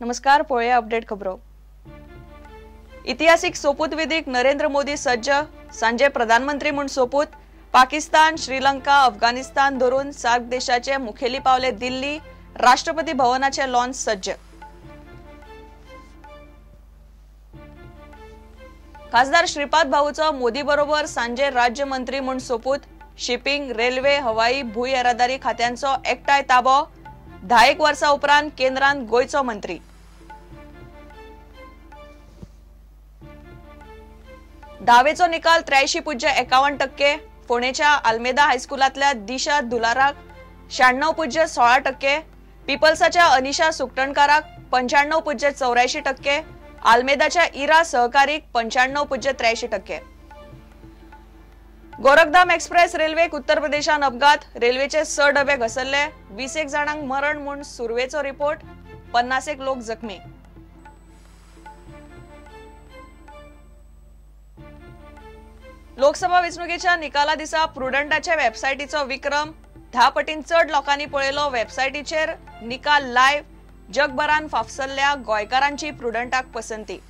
नमस्कार, पळोवया अपडेट खबरो. इतिहासीक सोपूतविधीक नरेंद्र मोदी सज्ज. सांजे प्रधानमंत्री म्हूण सोपूत. पाकिस्तान, श्रीलंका, अफगाणिस्तान धरून सार्क देशाचे मुखेली पावले दिल्ली. राष्ट्रपती भवनाचे लॉन सज्ज. खासदार श्रीपाद भाऊचो मोदी बरोबर सांजे राज्यमंत्री म्हूण सोपूत. शिपिंग, रेल्वे, हवाई, भूंय येरादारी खात्यांचो एकठांय ताबो. 10 वर्सां उपरांत केंद्रान गोंयचो मंत्री. धावेचो निकाल 83.51%. फोंडेच्या आल्मेदा हायस्कुलांतल्या दिशा दुलाराक 96.16%, पिपल्साच्या अनिशा सुकटणकाराक 95.84%, आल्मेदाच्या इरा सहकारीक 95.83%. गोरखधाम एक्सप्रेस रेल्वेक उत्तर प्रदेशान अपघात. रेल्वेचे 6 डबे घसरले. 20 जाणांक मरण म्हूण सुरवेचो रिपोर्ट. 50 लोक जखमी. लोकसभा वेंचणुकेच्या निकाला दिसा प्रुडंटाच्या वेबसायटीचो विक्रम. 10 पटीन चड लोकांनी पळयलो वेबसायटीचेर निकाल लायव्ह. जगभरान फाफसल्ल्या गोंयकारांची प्रुडंटाक पसंती.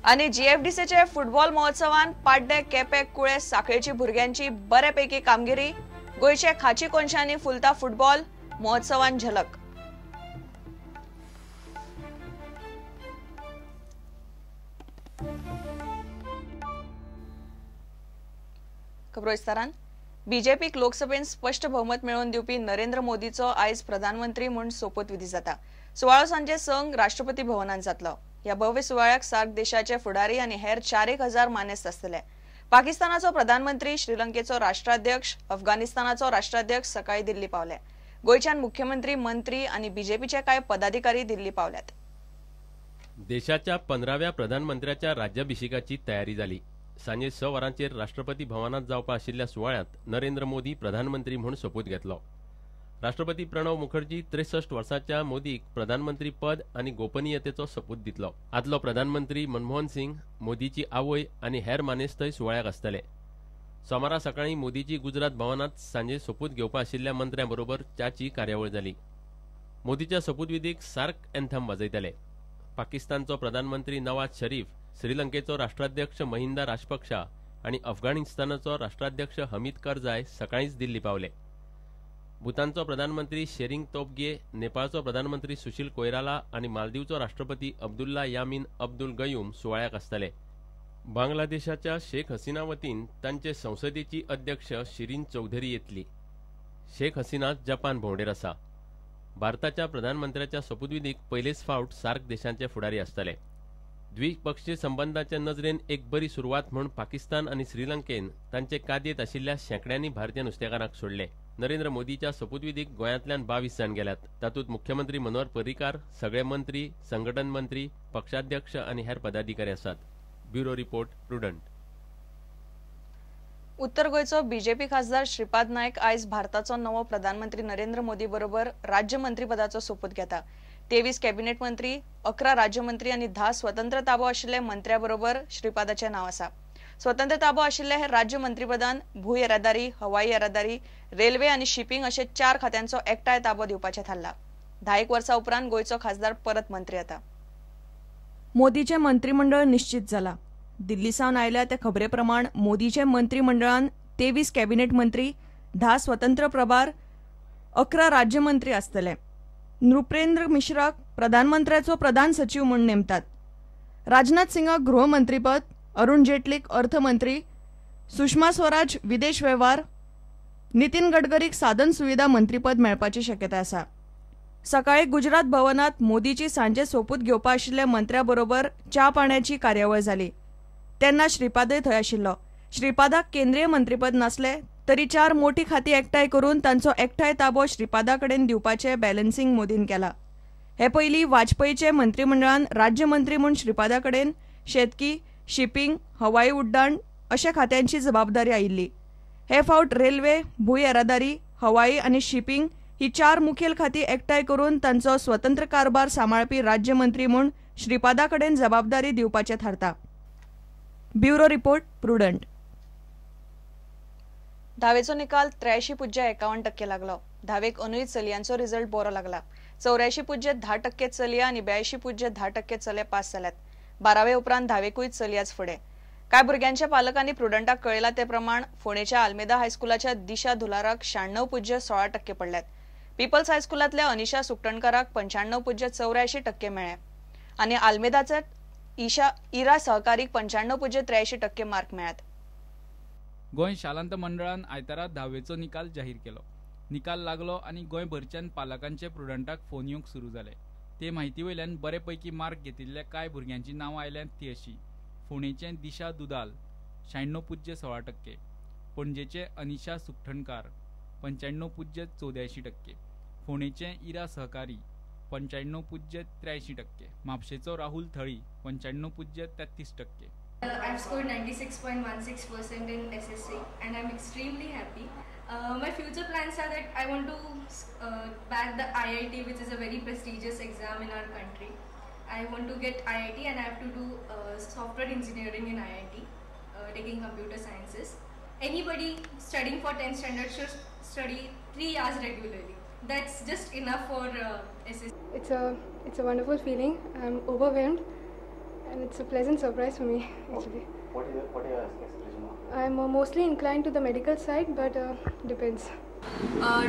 आनी जीएफडीसीचे फुटबॉल महोत्सवान पाड्डे, केपें, कुळे, साखळेची भुरग्यांची बऱ्यापैकी कामगिरी. गोंयचे खाची कोनशांनी फुलता फुटबॉल महोत्सवान झलक. खबरो विस्तारान. बीजेपीक लोकसभेन स्पष्ट बहुमत मेळोवन दिवपी नरेंद्र मोदीचो आयज प्रधानमंत्री म्हूण सोपूतविधी जाता. सुवाळो सांजे 6 राष्ट्रपती भवनान जातलो. ह्या भव्य सुवाळ्याक सार्क देशाचे फुडारी आनी हेर 4,000 मानेस्त आसतले. पाकिस्तानाचो प्रधानमंत्री, श्रीलंकेचो राष्ट्राध्यक्ष, अफगाणिस्तानाचो राष्ट्राध्यक्ष सकाळी दिल्ली पावले. गोंयच्यान मुख्यमंत्री, मंत्री आनी बीजेपीचे कांय पदाधिकारी दिल्ली पावल्यात. देशाच्या 15व्या प्रधानमंत्र्याच्या राज्याभिषेकाची तयारी जाली. सांजे 6 वरांचेर राष्ट्रपती भवनात जावपा आशिल्ल्या सुवाळ्यांत नरेंद्र मोदी प्रधानमंत्री म्हूण सोपूत घेतलो. राष्ट्रपती प्रणव मुखर्जी 63 वर्सांच्या मोदीक प्रधानमंत्री पद आनी गोपनीयतेचो सोपूत दितलो. आदलो प्रधानमंत्री मनमोहन सिंग, मोदीची आवय आनी हेर मानेस्तय सुवाळ्याक आसतले. सोमारा सकाळीं मोदीची गुजरात भवनात सांजे सोपूत घेवपा आशिल्ल्या मंत्र्यां बरोबर च्याची कार्यावळ जाली. मोदीच्या सोपूतविधीक सार्क एन्थम वाजयतले. पाकिस्तानचो प्रधानमंत्री नवाज शरीफ, श्रीलंकेचो राष्ट्राध्यक्ष महिंदा राजपक्षा आनी अफगाणिस्तानाचो राष्ट्राध्यक्ष हमीद करजाय सकाळींच दिल्ली पावले. भूतानचो प्रधानमंत्री शेरिंग तोबगे, नेपाळचो प्रधानमंत्री सुशील कोयराला आनी मालदीवचो राष्ट्रपती अब्दुल्ला यामीन अब्दुल गयूम सुवाळ्याक आसतले. बांगलादेशाच्या शेख हसीना वतीन तांचे संसदेची अध्यक्ष शिरीन चौधरी येतली. शेख हसीना जपान भोंवडेर आसा. भारताच्या प्रधानमंत्र्याच्या सोपूतविधीक पयलेच फावट सार्क देशांचे फुडारी आसतले. द्विपक्षीय संबंदांचे नजरेन एक बरी सुरवात म्हूण पाकिस्तान आनी श्रीलंकेन तांचे कादयेंत आशिल्ल्या शेंकड्यांनी भारतीय नुस्तेकारांक सोडले. नरेंद्र मोदीच्या सोपूतविधीक गोंयांतल्यान 22 जाण गेल्यात. तातूंत मुख्यमंत्री मनोहर पर्रीकार, सगळे मंत्री, संघटन मंत्री, पक्षाध्यक्ष आनी हेर पदाधिकारी आसात. Bureau report, Prudent. उत्तर गोंयचो बीजेपी खासदार श्रीपाद नायक आयज भारताचो नवो प्रधानमंत्री नरेंद्र मोदी बरोबर राज्यमंत्रीपदाचो सोपूत घेता. 23 कॅबिनेट मंत्री, 11 राज्यमंत्री आनी 10 स्वतंत्र ताबो आशिल्ले मंत्र्या बरोबर श्रीपादाचें नांव आसा. स्वतंत्र ताबो आशिल्ले हे राज्यमंत्रीपदान भूंय येरादारी, हवाई येरादारी, रेल्वे आनी शिपिंग अशे 4 खात्यांचो एकठांय ताबो दिवपाचें थारला. 10 वर्सां उपरांत गोंयचो खासदार परत मंत्री जाता. मोदीचें मंत्रीमंडळ निश्चित जाला. दिल्ली सावन आयल्या त्या खबरे प्रमाण मोदीचे मंत्रीमंडळान 23 कॅबिनेट मंत्री, 10 स्वतंत्र प्रभार, 11 राज्यमंत्री आसतले. नृपेंद्र मिश्राक प्रधानमंत्र्याचो प्रधान सचीव म्हूण नेमतात. राजनाथ सिंगाक गृहमंत्रीपद, अरुण जेटलीक अर्थमंत्री, सुषमा स्वराज विदेश वेव्हार, नितीन गडकरीक साधन सुविधा मंत्रीपद मेळपाची शक्यताय आसा. सकाळी गुजरात भवनात मोदीची सांजे सोपूत घेवपा आशिल्ल्या मंत्र्या बरोबर च्या पाण्याची कार्यावळ जाली. तेन्ना श्रीपादय थंय आशिल्लो. श्रीपादाक केंद्रीय मंत्रीपद नासले तरी 4 मोठी खाती एकठांय करून तांचो एकठांय ताबो श्रीपादा कडेन दिवपाचें बॅलन्सिंग मोदीन केला. हे पयलीं वाजपेयीचे मंत्रीमंडळान राज्यमंत्री म्हूण श्रीपादा कडेन शेतकी, शिपिंग, हवाई उड्डाण अशा खात्यांची जबाबदारी आयिल्ली. हे फावट रेल्वे, भूंय येरादारी, हवाई आनी शिपिंग ही 4 मुखेल खाती एकठांय करून तांचो स्वतंत्र कारभार सांबाळपी राज्यमंत्री म्हूण श्रीपादा कडेन जबाबदारी दिवपाचें थारता. Bureau report, Prudent. धावेचो निकाल 83.51% लागलो. धावेक अनुय चलयांचो रिजल्ट बरो लागला. 84.10% चलया आनी 82.10% चले पास जाल्यात. बारावे उपरांत धावेकूय चलयाच फुडें. कांय भुरग्यांच्या पालकांनी प्रुडंटाक कळयला ते प्रमाण फोंडेच्या आल्मेदा हायस्कुलाच्या दिशा धुलाराक 96.16% पडल्यात. पीपल्स हायस्कुलांतल्या अनिशा सुकटणकाराक 95.84% मेळ्ळे आनी आल्मेदाच्या इरा सहकारीक 95.83% मार्क मेळ्ळ्यात. गोंय शालांत मंडळान आयतारा धावेचो निकाल जाहीर केलो. निकाल लागलो आनी गोंयभरच्यान पालकांचे प्रुडंटाक फोन येवंक सुरू जाले. ते म्हायती वयल्यान बरे पैकी मार्क घेतिल्ल्या कांय भुरग्यांची नांवां आयल्यांत ती अशी: फोंडेचें दिशा दुदाल 96.16%, पणजेचें अनिशा सुकठणकार 95.84%, फोंडेचें इरा सहकारी 95.83%, म्हापशेचो राहुल थळी 95.33%. I've scored 96.16% in SSC and I'm extremely happy. My future plans are that I want to back the IIT, which is a very prestigious exam in our country. I want to get IIT and I have to do software engineering in IIT, taking computer sciences. Anybody studying for 10th standard should study 3 hours regularly. That's just enough for SSC. It's a wonderful feeling. I'm overwhelmed. And it's a pleasant surprise for me, actually. What is your aspiration? I'm mostly inclined to the medical side, but depends.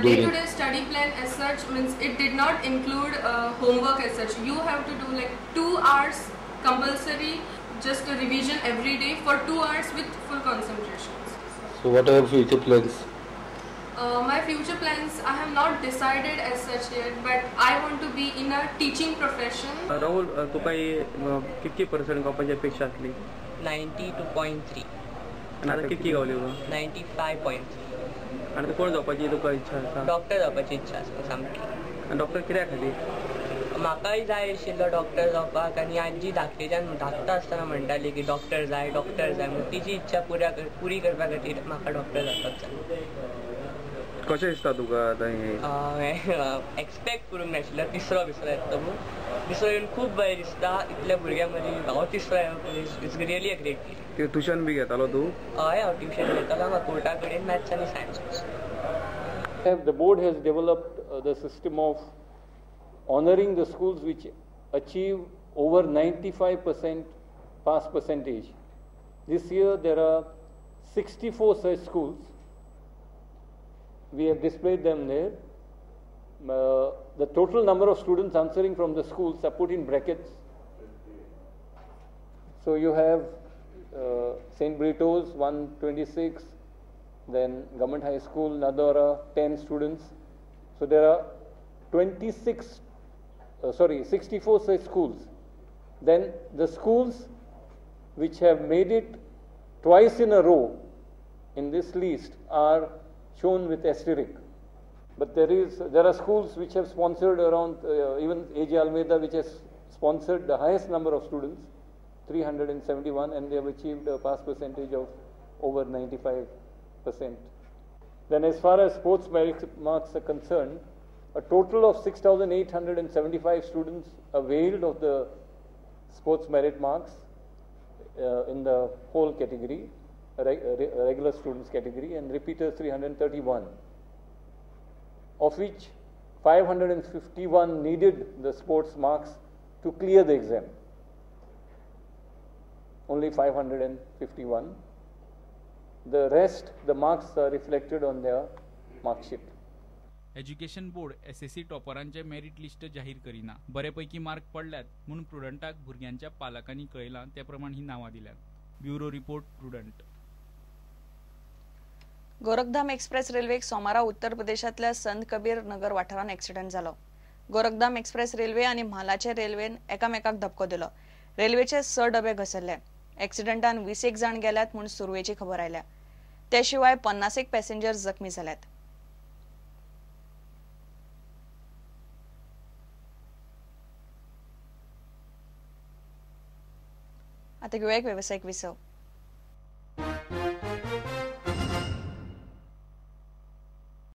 Day-to-day study plan as such means it did not include homework as such. You have to do like 2 hours compulsory, just a revision every day for 2 hours with full concentration. So what are your future plans? My future plans, I have not decided as such yet, but I want to be in a teaching profession. Rahul, तुका कितकी percent गावपाची अपेक्षा आसली? 92.3. आनी आतां कितकी गावली तुका? 95.3. आनी कोण जावपाची तुका इच्छा आसा? डॉक्टर जावपाची इच्छा आसा सामकी. आनी डॉक्टर कित्या खातीर? म्हाकाय जाय आशिल्लो डॉक्टर जावपाक आनी आजी धाकटेच्यान धाकटा आसतना म्हणटाली की डॉक्टर जाय, डॉक्टर जाय, म्हूण तिची इच्छा पुरी करपा खातीर म्हाका डॉक्टर जावपाक जाय. कशें दिसता तुका आतां हें? एक्सपेक्ट करूंक नाशिल्लो तिसरो बिसरो येतलो म्हूण. तिसरो येवन खूब बरें दिसता. इतल्या भुरग्यां मदीं हांव तिसरो येवप, it's really a great feeling. Tuition बी घेतालो तूं? हय, हांव ट्युशन घेतालो. म्हाका कोर्टा कडेन मॅथ्स आनी science. The board has developed the system of honouring the schools which achieve over 95% pass percentage. This year there are 64 such schools. We have displayed them there. The total number of students answering from the schools are put in brackets. So you have St. Brito's 126, then Government High School Nadora 10 students. So there are 64 such schools. Then the schools which have made it twice in a row in this list are shown with asterisk. But there are schools which have sponsored around, even AJ Almeida, which has sponsored the highest number of students, 371, and they have achieved a pass percentage of over 95%. Then as far as sports merit marks are concerned, a total of 6,875 students availed of the sports merit marks in the whole category, regular students category, and repeaters 331, of which 551 needed the sports marks to clear the exam. Only 551. The rest, the marks are reflected on their mark sheet. Education board SSC टॉपरांचे merit list जाहीर करिना. बरेपैकी mark पडल्यात म्हूण प्रुडंटाक भुरग्यांच्या पालकांनी कळयलां ते प्रमाण ही नांवां दिल्यात. Bureau report, Prudent. Gorakhdham express रेल्वेक सोमारा उत्तर प्रदेशांतल्या संत कबीर नगर वाठारांत एक्सिडंट जालो. गोरखधाम एक्सप्रेस रेल्वे आनी म्हालाचे रेल्वेन एकामेकाक धपको दिलो. रेल्वेचे 6 डबे घसरले. एक्सिडंटान 20 जाण गेल्यात म्हूण सुरवेची खबर आयल्या. ते शिवाय 50 पॅसेंजर जखमी जाल्यात. आता घेऊया एक व्यावसायिक विसव.